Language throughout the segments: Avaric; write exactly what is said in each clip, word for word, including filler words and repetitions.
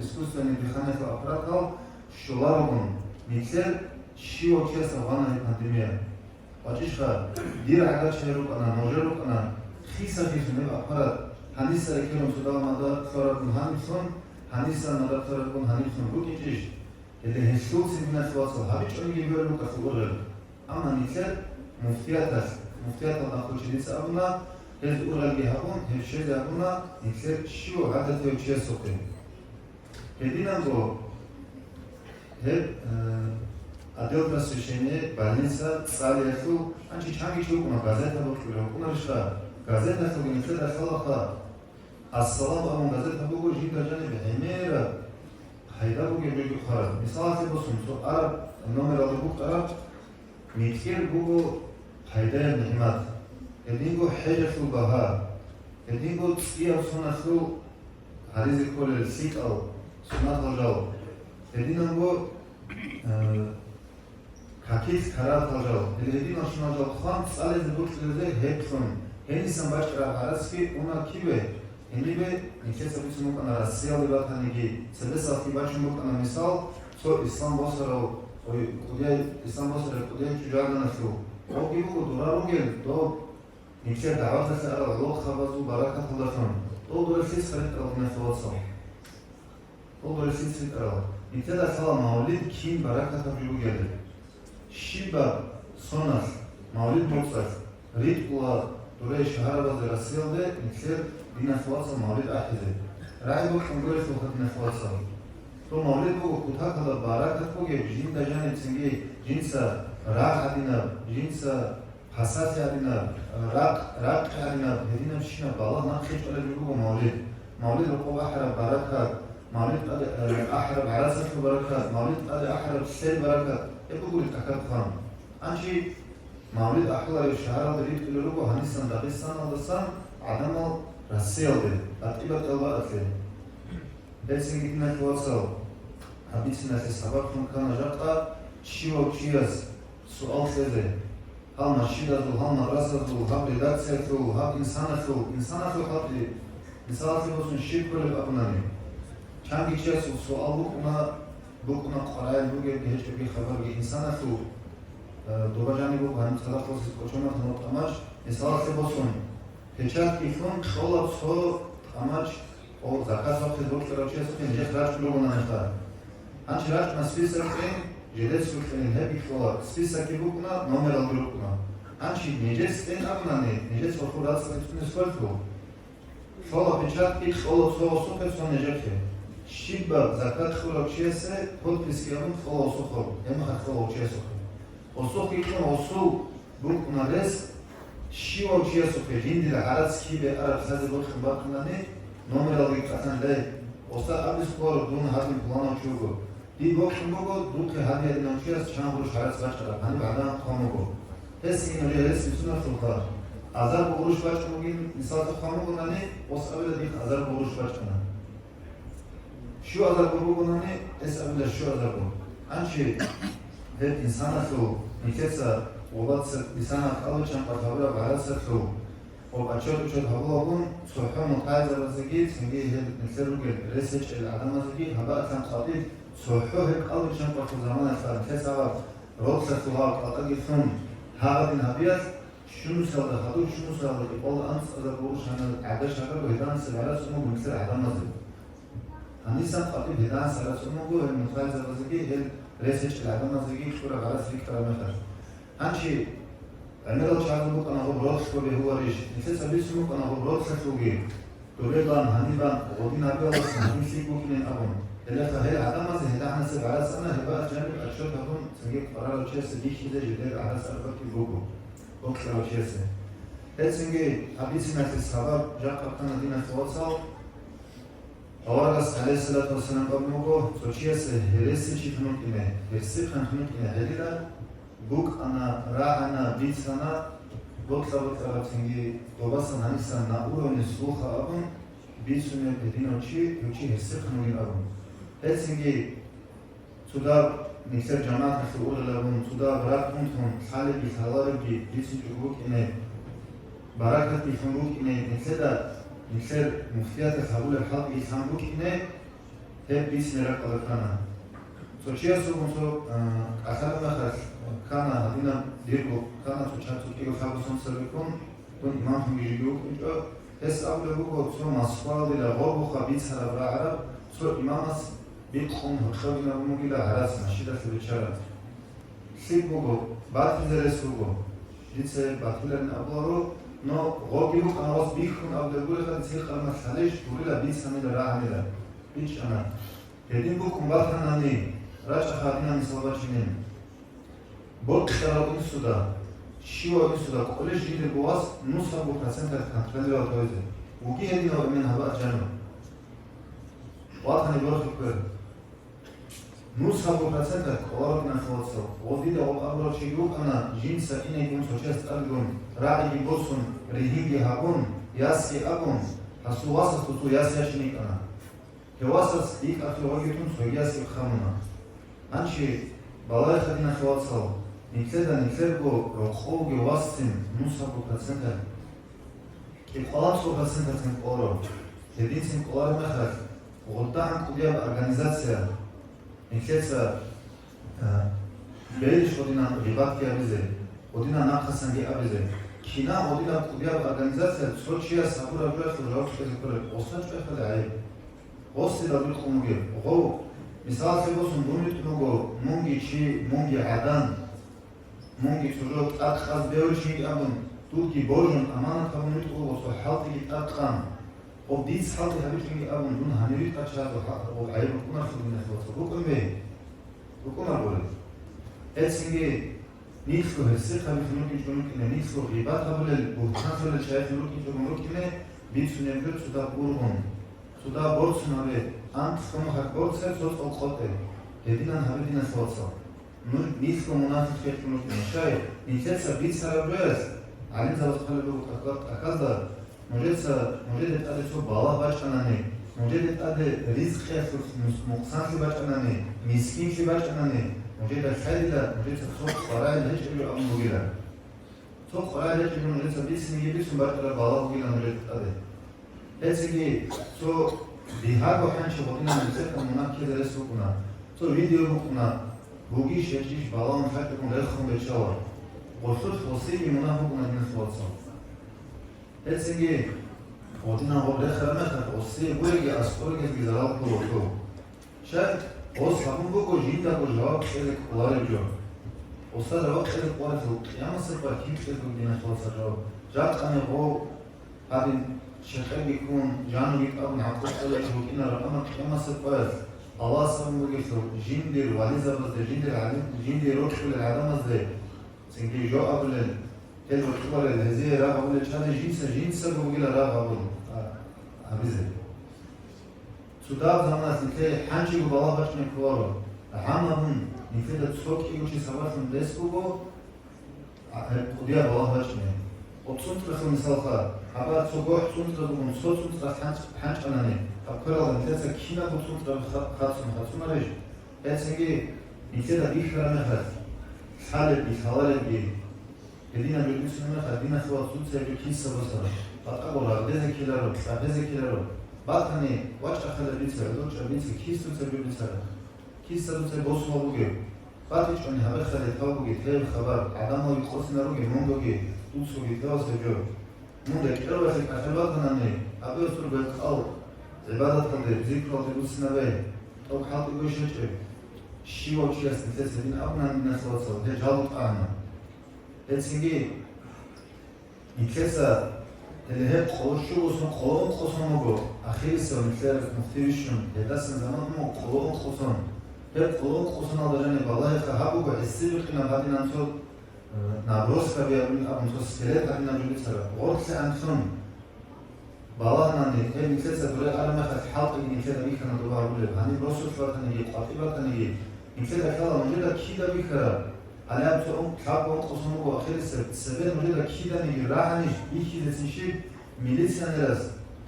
искусственный дыханиялъул аппаратал щоларогун, нилъер щивав чиясда гъана гьеб пандемия. ВачӀищха, дир гӀагар чагӀи рукӀана, нужер рукӀана, хиса-хисун гьеб аппарат, гьаниса рекерун цо дагьаб мада лъорабгун гьаниблъун, гьаниса мада лъорабгун гьаниблъун букӀинчӀищ? Гьеле гьелъулцин, диналъул вацал, гьабичӀониги гьоркьоб рукӀалъул ургъел. Амма нилъер муфтияталъ, муфтияталда нахъе чи дица абуна, гьез ургъелги гьабун, гьеб щвезе абуна нилъер щивав гӀадатияв чиясухъе. Гьединанго гьеб, э, отдел просвещения, больница, цӀалиялъул, гьанчи чанги чи вукӀуна, газета бокьулев вукӀунарищха, газеталъулги нилъеда лъалаха, Ассалам абун газета буго, жинда жаниб гӀемераб пайда бугеб жоги хъвараб. Мисалалъе босун, цо араб номералда букӀараб, микьир буго пайдаяб нигӀмат, гьединго хӀежалъул багьа, гьединго цӀияб соналъул гьаризе кколел лъикӀал, сунатал жал, гьединанго, э, какилъ карагьатал жал, гьел гьединал щунал жал хъван, цӀализе бокьулезе гьеб лъун, гьенисан бачӀараб гӀарацги уна кибе? Гьенибе нилъеца бицун букӀана Россиялде батаниги, цебесалъги бачун букӀана мисал, цо ислам босарав, ой, кӀудияй-, ислам босарав кӀудияй чӀужугӀаданалъул, гьевги буго дора ругел, доб нилъер дагӀваталъе арал гӀолохъабазул баракаталдалъун, дол дора лъица ритӀарал, диналъул вацал. Дол дора лъица ритӀарал. Нилъеда лъала мавлид кин баракатаб жо бугебали. Щибаб соналъ, мавлид моцӀалъ, ритӀула дурей шагьарабазде, Россиялде, нилъер, диналъул вацал, мавлид ахӀизе. РагӀи бокьун гурелъулха, диналъул вацал. Дол мавлид буго кутакалда баракат бугеб, жинда жаниб цинги жинца рагъ гьадинаб, жинца пасалъи гьадинаб, ракъ, ракъи гьадинаб, гьединабщинаб балагь нахъе чӀвалеб буго мавлид. Мавлид рокъоб ахӀараб баракат, мавлид тӀаде, э, ахӀараб гӀарацалъул баракат, мавлид тӀаде ахӀараб лъел баракат, гьеб буго ритӀухъаб хъван. Гьанчи мавлид ахӀуларев шагьаралда ритӀулел руго гьанисан Дагъистаналдасан гӀадамал Россиялде, батӀи-батӀиял бакӀалде. Гьелцинги, диналъул вацал, гьаб бициналъе сабаблъун ккана жакъа щивав чияс суал кьезе. Гьал мажгитазул, гьал мадрасазул, гьаб редакциялъул, гьаб инсаналъул, инсаналъул хӀалтӀи, мисалалъе босун, щиб кколеб абунани. Чанги чиясул суал букӀуна, букӀуна къваригӀел бугебги гьечӀебги хабарги инсаналъул, э, доба жаниб буго гьаниб цадахъ босизе кӀочон батана тӀамач, мисалалъе босун, печатьги лъун кьола цо тӀамач, о, закат бахъизе бокьарав чиясухъе нижехъ рачӀун ругонаниха. Гьанчи рачӀуна списокги, жидецаго кьунин гьебги кьола, списокги букӀуна, номералги рукӀуна. Гьанчи нижеца кьун абунани, нижеца гьоркьор рацӀцӀад цӀуне сколлъу. Лъола печатьги, кьола цо гьесухъе, цо нижехъе. Щибаб закат кьурав чиясе подписьги абун кьола гьесухъе, гьеб мехалъ кьола гьев чиясухъе. Гьесухъги кьун гьесул букӀуна рес, щивав чиясухъе жиндир гӀарац кибе араб лъазе бокьун бакӀунани, номералги кӀалъан лъай, гьесда абизе ккола, дун гьадин пуланав чи вуго. Дие бокьун буго, духъе гьадин гьадинав чияс чан гъурущ гӀарац бачӀараб, гьаниб гӀадан хъван буго. Гьесие нужее рес бицунаблъулха, азарго гъурущ бачӀун бугин, мисалалъе хъван бугонани, гьес абила, дихъ азарго гъурущ бачӀана. Щуазарго бугонани, гьес абила, щуазарго. Гьанчи гьеб инсаналъул, нилъеца, валлагь, инсанас кӀалбиччан къватӀиб гьабураб гӀарацалъул, гьеб отчет-учет гьабулагун, цохӀо мутагӀилзабазеги, цинги гьел нилъер ругел рес гьечӀел гӀадамазеги гьабаалъан къватӀиб, цохӀо гьеб кӀалбиччан къватӀиб заманалъ нилъеца гьаб ролъалъул гьаб къватӀаги лъун, гьагъадин гьабиялъ, щунусалда, хадуб щунусалда, кӀикъоялда анцӀазарго гъурущ гьанал гӀадач гьагарго гьеданасеб гӀарац ун буго нилъер гӀадамазе. Гьанисан къватӀиб гьеданас гӀарац ун буго гьел мутагӀилзабазеги, гьел рес гьечӀел гӀадамазеги кьураб гӀарац рикӀкӀараб мехалъ. Гьанчи гӀемерал чагӀазул букӀана гьеб ролъго бегьуларищ? Нилъеца бицун букӀана гьеб ролъалъулги. Добелан, гьанибан, гъодин гьабиялдасан гьанив лъикӀ букӀинин абун. Гьелеха гьел гӀадамазе гьеданасеб гӀарац ана, гьеб жаниб отчет гьабун, цинги къварарав чиясе бихьизе жидер гӀарац арбакьи буго, бокьарав чиясе. Гьецинги гьаб бициналъе сабаб жакъа ккана, диналъул вацал, аварагас, гӀалайгьиссалату вассалам, абун буго, цо чиясе гьересичи тун вукӀине, гьерсихъан тун вукӀине гьелила, букӀана, рагӀана, бицана, бокьа-бокьараб цинги добасан гьанисан на уровне слуха абун бицунеб гьединав чи, гьев чи гьерсихъан вугин абун. Гьецинги цодаб нилъер жамагӀаталъе ургъел абун, цодаб ракӀ унтун, лъалебги лъаларебги бицинчӀого букӀине, баракатги лъун букӀине, нилъеда нилъер муфтияталъ гьабулеб хӀалтӀиги лъан букӀине, Гьеб бицине ракӀалда ккана. Цо чиясулгун цо, а, кӀалъалеб мехалъ ккана, гьадинаб дирго ккана, цо чан цо кӀиго лъабго сон цебеккун, дун имамлъунги жеги вукӀинчӀо. Гьес абулеб буго, цо Москваялдила гъобухъа бицараб рагӀараб цо имамас бикъун гьоркьогинабун бугила гьарац машидалъе биччараб. ЛъикӀ буго, батизе рес буго. Дица гьеб батиларин абуларо, но гъоги букӀана гъос бихьун абулеб гурехъа, дица гьикъана лъалищ гурила бицанила рагӀанила. БичӀчӀана. Гьедин букӀун батанани, рачӀа гьадинаб мисал бачинин. Бокьарав инсуда, щивав инсуда кӀолищ жиндирго вас нусабго проценталъ контролировать гьавизе? Вуги гьединав эмен гьабаат жанив? Ватани борхи ккве. Нусабго проценталъ кӀоларо диналъул вацал. Гъов дида гъоб абурав чиги вукӀана, жинца инегун цо чияс тӀадгун, рагӀиги босун, ригьинги гьабун, ясги абун, гьасул васас цо яс ящин йикӀана. Гьев васас йикӀахъе гъоги тун цогиясги хъамуна. Гьанчи балагьеха, диналъул вацал, нилъеда нилъерго рокъовги васцин нусабго проценталъ, кӀикъоялда цо проценталъцин кӀоларо. Гьединцин кӀолареб мехалъ, гъудагӀан кӀудияб организация нилъеца, а, бейищ гъудинан гъибатги абизе, гъудинан нахъасанги абизе. Кинаб гъудинаб кӀудияб организация цо чияс гьабураб жоялъул жаваб кьезе кколеб? Гъоса чӀвехъали гӀайиб. Гъосидал бикъун бугеб гъов, мисалалъе босун, дун витӀун вуго, мунги чи, мунги гӀадан, мунги цо жо тӀад кьаз бевричинги абун, дурги божун, аманат гьабун витӀун вуго, цо хӀалтӀиги тӀад кьан, гъоб дица хӀалтӀи гьабичӀинги абун, дун гьанив витӀа чӀвазул хӀакъ гъоб гӀайиб букӀунарелъул, диналъул вацал, букӀун бе? БукӀунар гури. Гьецинги нилъго гьерсихъабилъун рукӀинчӀун рукӀине, нилъго гъибат гьабулел, бугьтан лъолел чагӀилъун рукӀинчӀогун рукӀине, бицунеб жо цо дагь ургъун, цо дагь борцун гьабе, анкьго нухалъ борце, цо цӀол къотӀе. Гьединан гьабе, диналъул вацал. Нуж нилъго мунафикъ рекӀун рукӀине. Щай, нилъеца бицараб жоялъ, гӀалимзабаз хъвалеб буго тӀахьал-, тӀахьазда, нужеца, нужеде тӀаде цо балагь бачӀанани, нужеде тӀаде ризкъиялъулъ нус-, нукъсанлъи бачӀанани, мискинлъи бачӀанани, нужеда лъайила нужеца цо къваригӀел гьечӀеб жо абун бугила. Цо къваригӀел гьечӀеб жо нужеца бицинеги бицун бачӀараб балагь бугила нужеда тӀаде. Гьецинги цо дигьаго хӀанчи гъодинан нилъехъан мунагь ккезе рес букӀуна, цо видео букӀуна, бугищ гьечӀищ балагьун лъачӀогун рехун бечӀчӀала. Гъосулъ гъосиеги мунагь букӀуна, диналъул вацал. Гьецинги гъодинан гъоб рехараб мехалъ, гъосие гуреги аскӀоригезги зарал ккола. Щай, гъос гьабун буго жиндаго жаваб кьезе кӀолареб жо. Гъоса жаваб кьезе кӀоларелъул къиямасеб къоялъ кин кьезе буго, диналъул вацал, жаваб? Жакъани гъов гьадин щекъерги ккун, жануги тӀадун гӀакъуба кьолеб жо букӀинаро, амма къиямасеб къоялъ Аллагьас абун бугелъул, жиндир вализабазде, жиндир гӀалим-, жиндир рокьулел гӀадамазде, цинги жо абулел, гьел рокьуларел, гьезие рагъ гьабулел чӀаде жинца, жинцаго бугила рагъ гьабун, а, гьабизе. Цо дагь заманалъ нилъее хӀанчиго балагь бачӀунеб кколаро. ГӀаммаб мун, нилъеда цо кӀиго чи сабаблъун рес буго, а, гьеб кӀудияб балагь бачӀунеб. Гъоб цӀунцӀралъул мисалха, гьабар цо гохӀ цӀунцӀра бугун, цо цӀунцӀралъ хӀанчӀ-, хӀанчӀанани, гьаб квералда нилъеца кинабго цӀунцӀра ха-, хацун хацунарищ? Гьецинги нилъеда бихьараб мехалъ, лъалебги, лъаларебги, гьединаб жо бицунеб мехалъ, диналъул вацал, дуца гьеб жо киса босара, батӀаго рагъдезе ккеларо, кьабезе ккеларо. Батани, вачӀахъала дица, гӀодор чӀа дица, киса дуца гьеб жо бицара? Киса дуца гьеб босулеб бугеб? БатичӀони гьабехъали тав бугеб гьеб хабар, гӀадамалги къосинаруги мунгоги, дуцаги тавас гьеб жо. Мун рекӀелалъе кӀалъалеб батанани, абе гьесул бекӀал гӀибадаталде, зикралде буссинабе, тӀокӀ хӀалтӀи гойищ гьечӀеб? Щивав чияс нилъеца гьедин абунани, диналъул вацал, гьел жал букӀана. Гьецинги нилъеца, гьеле гьеб къоло щуго сон, къоло ункъо сон буго, ахирисев нилъер муфти вищун, гьелдасан заман буго къоло ункъо сон. Гьеб къоло ункъо соналда жаниб балагьеха гьаб буго гӀисибикъинаб гьадинан цо Э, наброскаби абун, абун цо скелет гьадинаб жо бицара. Гъорлъе анлъун балагьанани, гьеб нилъеца дуре араб мехалъ хӀалтӀиги нилъеда бихьана доба гьабулеб. Гьаниб росулъ батаниги, къватӀиб батаниги, нилъеда лъала нужеда кида бихьараб? Гьале гьаб цо ун-, лъабго ункъо сон буго ахирисеб, цебе нужеда киданиги рагӀанищ бихьизецин щиб, милиционерас,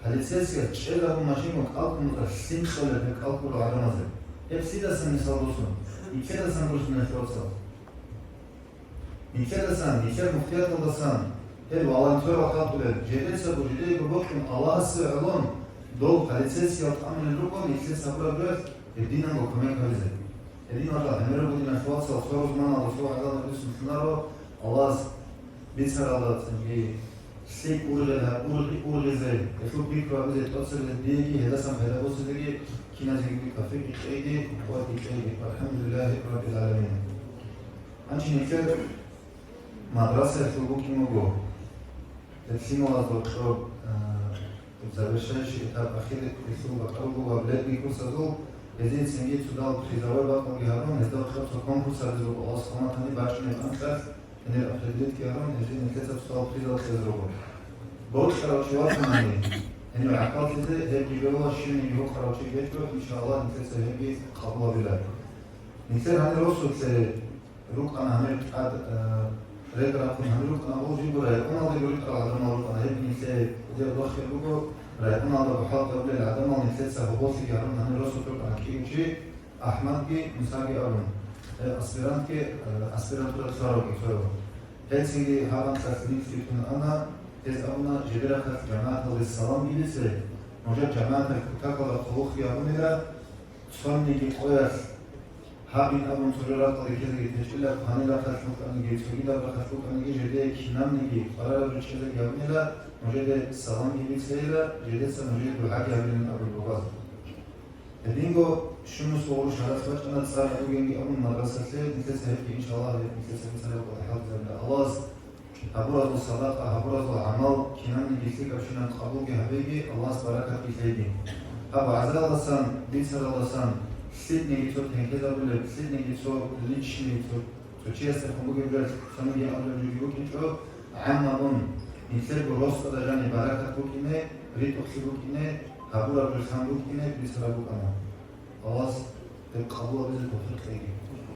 полицейскияс чӀезабун машинго кӀалкӀун букӀа лъим кьолеб гьеб кӀалкӀурал гӀадамазе. Гьеб лъидасан мисал босун? Нилъедасан босун, диналъул вацал. Нилъедасан, нилъер муфтияталдасан, гьел волонтерал хӀалтӀулел, жидецаго, жидеего бокьун Аллагьасе гӀолон, Дол полицейскиял тӀамулел руго, нилъеца гьабураб жоялъ гьединанго кумек гьабизе. Гьединал гӀемераб бугин вацал цо рузманалда цо гӀадамал бицун лъунаро, Аллагьас бицаралда цинги лъикӀ ургъел гьаб-, ургъи-, ургъизе, гьелъул пикру гьабизе, тӀоцебизе диеги, гьелдасан пайда босизеги, киназеги тавфикъ кьеги, къуват кьеги. АлхӀамдулиллагьи раббил гӀаламин. Гьанже нилъер мадрасаялъул букӀин буго. Гьеб лъималазул кьоб, а, завершающий этап, ахирисеб бакӀарулгогаб летний курсазул, гьезие цинги цодал призовой бакӀалги гьарун, гьезда кьоб цо конкурс гьабизе буго, Аллагьас хъаматани бачӀунеб анкьалъ, гьенир определитги гьарун, гьезие нилъеца цодал призал кьезе руго. Бокьарав чи ватанани, гьенив гӀахьаллъизе, гьебги бегьула, щивниги гьукъарав чи гьечӀо, иншаллагь, нилъеца гьебги къабулабила. Нилъер гьанир росулъе рукӀана гьанир тӀад, э, рекӀарахъун гьанир рукӀана, гъов жибго районалде гуритӀарал гӀадамал рукӀана, гьеб нилъее кӀудияб рохел руго, районалда бухӀал тӀадулел гӀадамал нилъеца гьоболлъиги гьарун гьанир росулъ рукӀана кӀиго чи, АхӀмадги, Мусаги абун, э, аспирантги, э, аспирантура цӀаравги цояв. Гьецинги гьаб анкьалъ нилъги тун ана, гьез абуна, жидерахъалъ жамагӀаталде саламги бице, нужер жамагӀаталъ кутакалда хъулухъги гьабунила, цониги къоялъ гьабин абун цо рахъалде ккезеги течӀила, кванил рахъалъ букӀаниги, цогидаб рахъалъ букӀаниги, жидее кинабниги къварараб ричӀезеги гьабунила, нужеде саламги бицейила, жидеца нужее дугӀаги гьабилин абулеб буго. Гьединго щунус гъурущ гьарас бачӀана, цӀар бугенги абун мадрасалъе, нилъеца гьебги, иншаллагь, гьеб нилъеца бицараб къотӀи хӀалтӀизабила. Аллагьас гьабуразул садакъа, гьабуразул гӀамал кинабниги лъикӀабщинаб къабулги гьабеги, Аллагьас баракатги лъеги. Гьаб вагӀзаялдасан, бицаралдасан лъикӀниги цо тенкезабулеб, лъикӀниги цо личный, цо, цо чиясдехун бугеб жо, цониги абулеб жоги букӀинчӀо, гӀаммабун, нилъерго росдада жаниб баракат букӀине, ритӀухълъи букӀине, гьабураб жо лъан букӀине бицараб букӀана. Аллагьас гьеб къабулабизе тавфикъ кьеги.